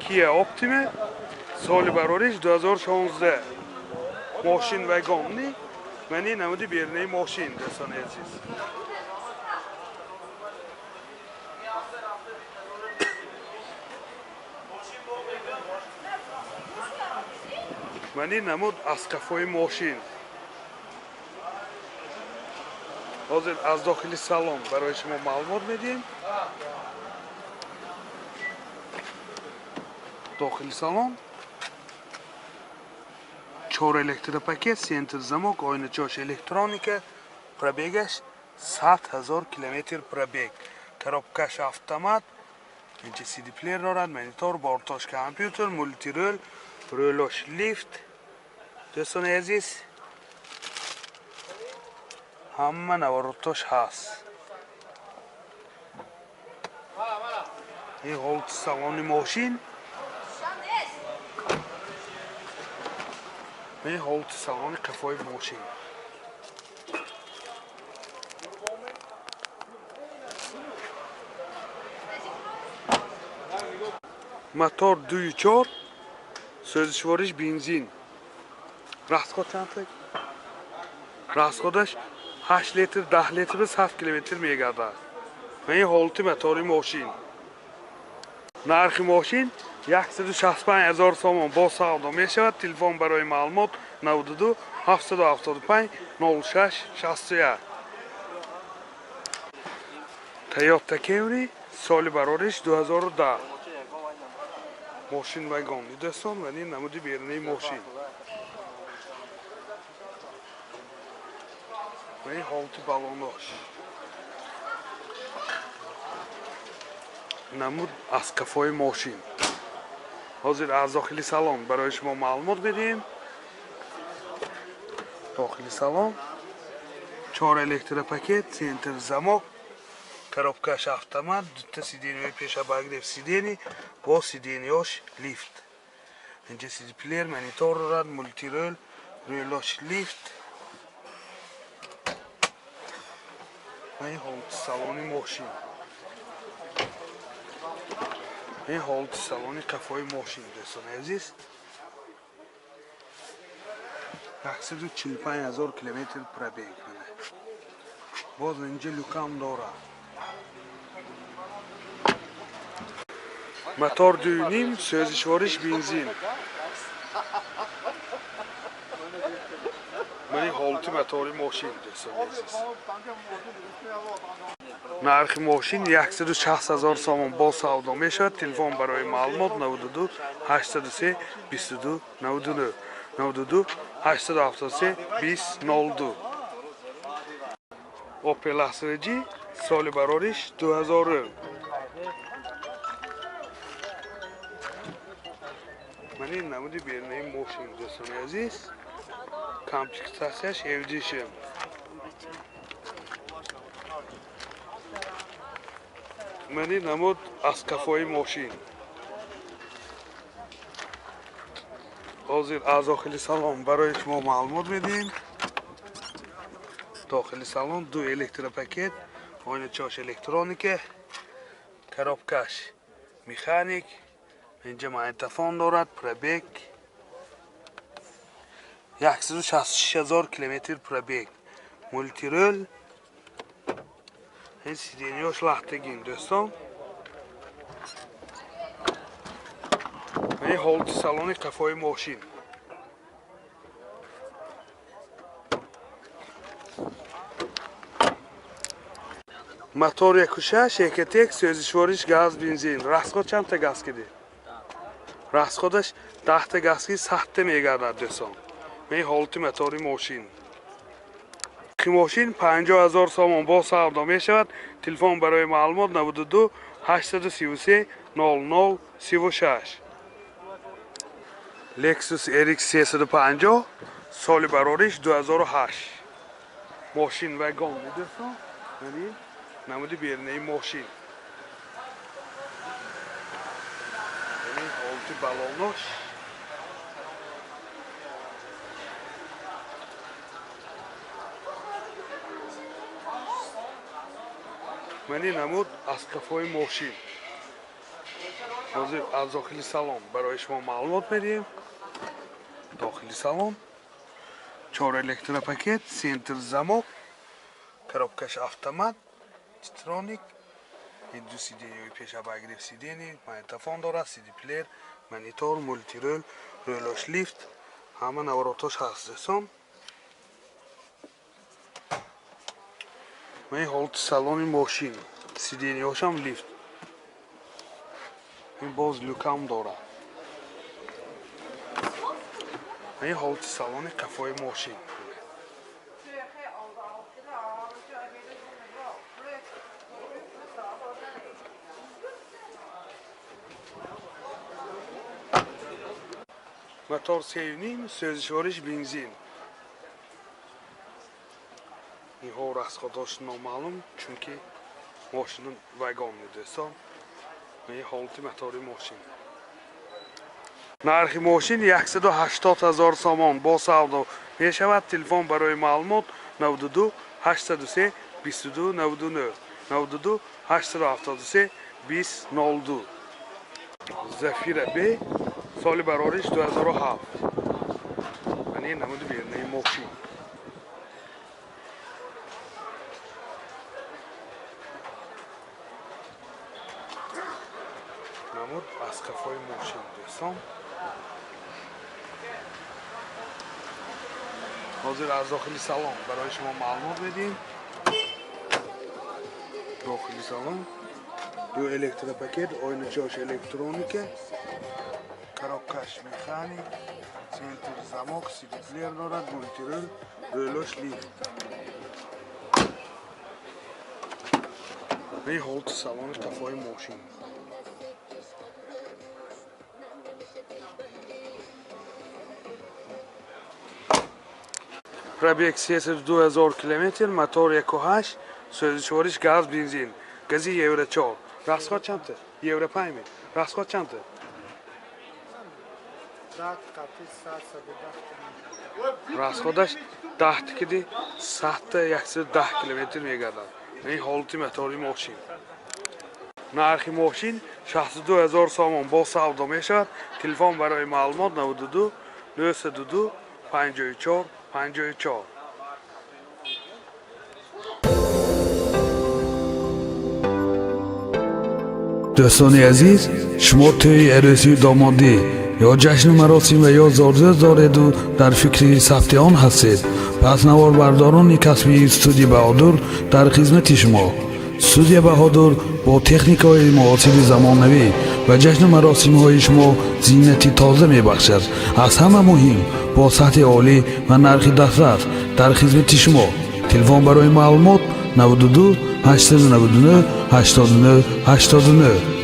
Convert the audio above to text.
Kia Optima соли барориш 2016. Мошин вагонни. Мани намуди берунаи мошин, дӯстони азиз. Мани намуд аз қафои мошин. Ҳозир аз дохили салон барои шумо маълумот медиҳем. Дохили салон чор электропакет, центр замок, оиначош электроника, пробегаш 100 000 километр пробег. Коробкаш автомат, инҷа CD плеер дорад, монитор, бортош компютер, мультирул, рулош лифт. Дӯстони азиз, ҳама наворотош ҳаст. Ин ҳолати салони мошин. Ин ҳолати салони қафои мошин. Мотор 2.4, сӯзишвориш бензин. Расход чанд? Расходаш 8 литр, 10 литр, 100 километр мегардад. Ин ҳолати мотори мошин. Нархи мошин 165 000 сомон бо савдо мешавад. Телефон барои маълумот 92 775 06 61. Toyota Camry соли барориш 2010. Мошин вагон. Дӯстон, ва ин намуди берунаи мошин. Ва ин ҳолати балонош. Намуд аз қафои мошин. Ҳозир аз дохили салон барои шумо маълумот медиҳем. Дохили салон чор электропакет, центр замок, коробкаш автомат, дута сиденьяи пеш обогрев сидений, бо сиденьяш лифт. Инҷа CD плеер, монитор дорад, мультирул, рулош лифт. Ва ин ҳолати салони мошин. Ин ҳолати салони қафои мошин, дӯстони азиз. 145 000 километр пробег. Боз инҷа люкам дорад. Мотор 2.5, сӯзишвориш бензин. Мани ҳолати мотори мошин, дӯстони азиз. Нархи мошин 160 000 сомон бо савдо мешавад. Телефон барои маълумот 92 803 22 99, 92 873 20 02. Opel Astra G соли барориш 2000. Мани намуди берунаи мошин, дӯстони азиз. Комплектатсияш FD-шим. Мани намуд аз қафои мошин. Ҳозир аз дохили салон барои шумо маълумот медиҳем. Дохили салон ду электропакет, оиначош электроника, коробкаш механик, инҷа магнитофон дорад, пробег 166 000 километр пробег, мультирул, ин сиденьяш лахтагин, дӯстон. Ин ҳолати салони қафои мошин. Мотор 1.6, Ecotec, сӯзишвориш газ, бензин. Расход чандта газ киди? Расходаш 10та газ ки 100та мегардад, дӯстон. Ин ҳолати мотори мошин. Мошин 50 000 сомон бо савдо мешавад. Телефон барои маълумот 92 833 00 36. Lexus RX 350 соли барориш 2008. Мошин вагон, дӯстон. Мани намуди берунаи мошин. Ин ҳолати балонош. Мани намуд аз қафои мошин. Ҳозир аз дохили салон барои шумо маълумот медиҳем. Дохили салон чор электропакет, центр замок, коробкаш автомат, титроник, ду сиденьяи пеш, обогрев сидений, магнитофон дорад, CD плеер, монитор, мультирул, рулош лифт, ҳама наворотош ҳаст, дӯстон. Ва ин ҳолати салони мошин, сиденьяошам лифт, ин боз люкам дорад. Ва ин ҳолати салони қафои мошин. Мотор 3,5, сӯзишвориш бензин. Инҳо расходош номаълум, чунки мошини вагонни, дӯстон. Ин ҳолати мотори мошин. Нархи мошин 180 ҳазор сомон, бо савдо мешавад. Телефон барои маълумот 92 803 22 99, 92 873 20 02. Зафира Б, соли барориш 2007. Ман ин намуди берунаи мошин. Намуд аз қафои мошин, дӯстон. Ҳозир аз дохили салон барои шумо маълумот медиҳем. Дохили салон ду электропакет, ойначаош электроника, коробкаш механик, центр замок, CD плеер дорад, мультирул, рулош лифт. Ин ҳолати салони қафои мошин. Пробег 302 ҳазор километр, мотор 1,8, сӯзишвориш газ бензин, гази евро 4. Расход чандта? Евро 5 ми? Расход чандта? Расходаш 10 киди 100 110 километр мегардад. Ин ҳолати мотори мошин. Нархи мошин 62 ҳазор сомон, бо савдо мешавад. Телефон барои маълумот 92 902 54 54. Дӯстони азиз, шумо тӯи арӯсию домодӣ ё ҷашну маросим ва ё зодрӯз дореду дар фикри сабти он ҳастед, пас наворбардорони касбии студия Баҳодур дар хизмати шумо. Студия Баҳодур бо техникаҳои муосири замонавӣ ба ҷашну маросимҳои шумо зинати тоза мебахшад. Аз ҳама муҳим, бо сатҳи олӣ ва нархи дастрас дар хизмати шумо. Телефон барои маълумот 92 899 89 89.